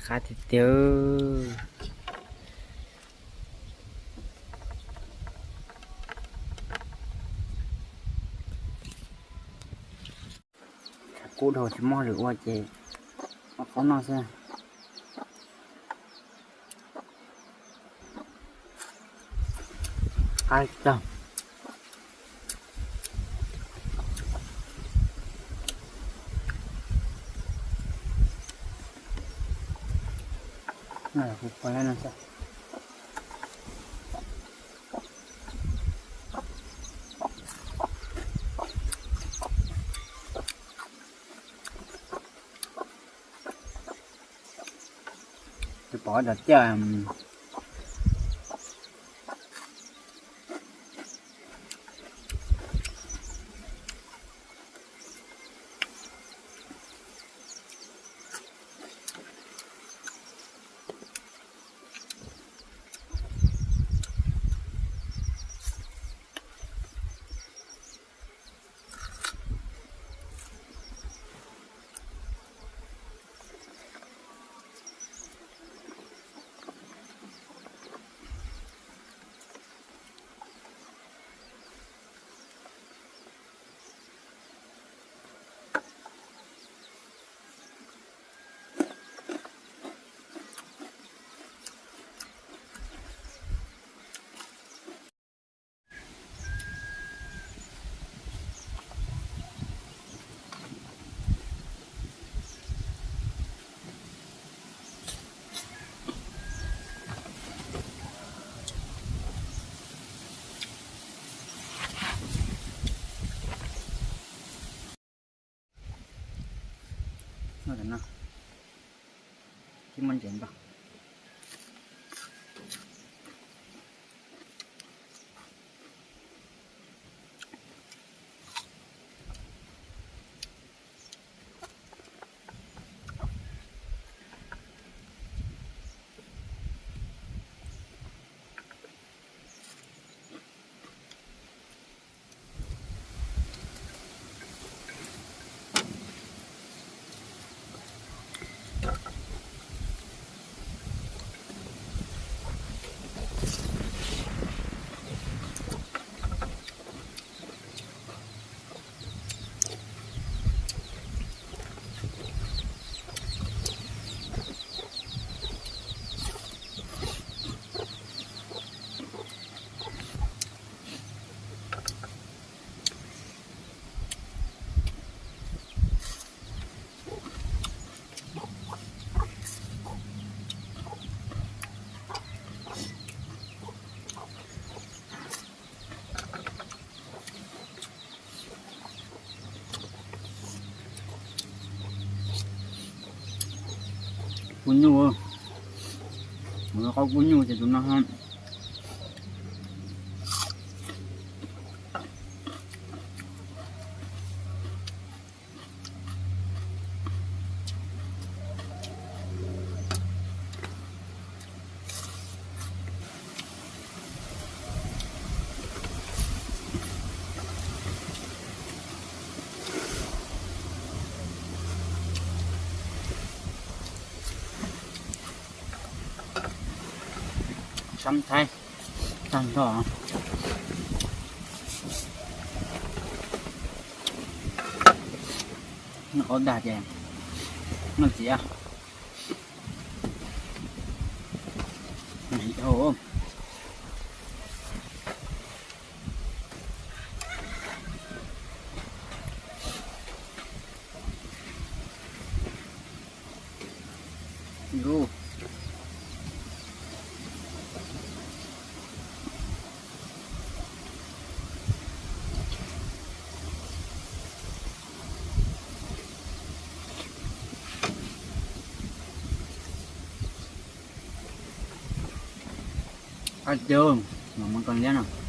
Qab tiag tiag. Tshav kub dhau tsis muaj hauj lwm ua ces ua qaub noj xwb. Qab tag. Kuv pom no xwb. Tus pom dog tiaj. Kub nyuj, mus qaub kub nyuj ces tus no Sab Thaib tag nrho. Noj qaub dag ces noj txiv. Qab tiag, mos mos koj liab no.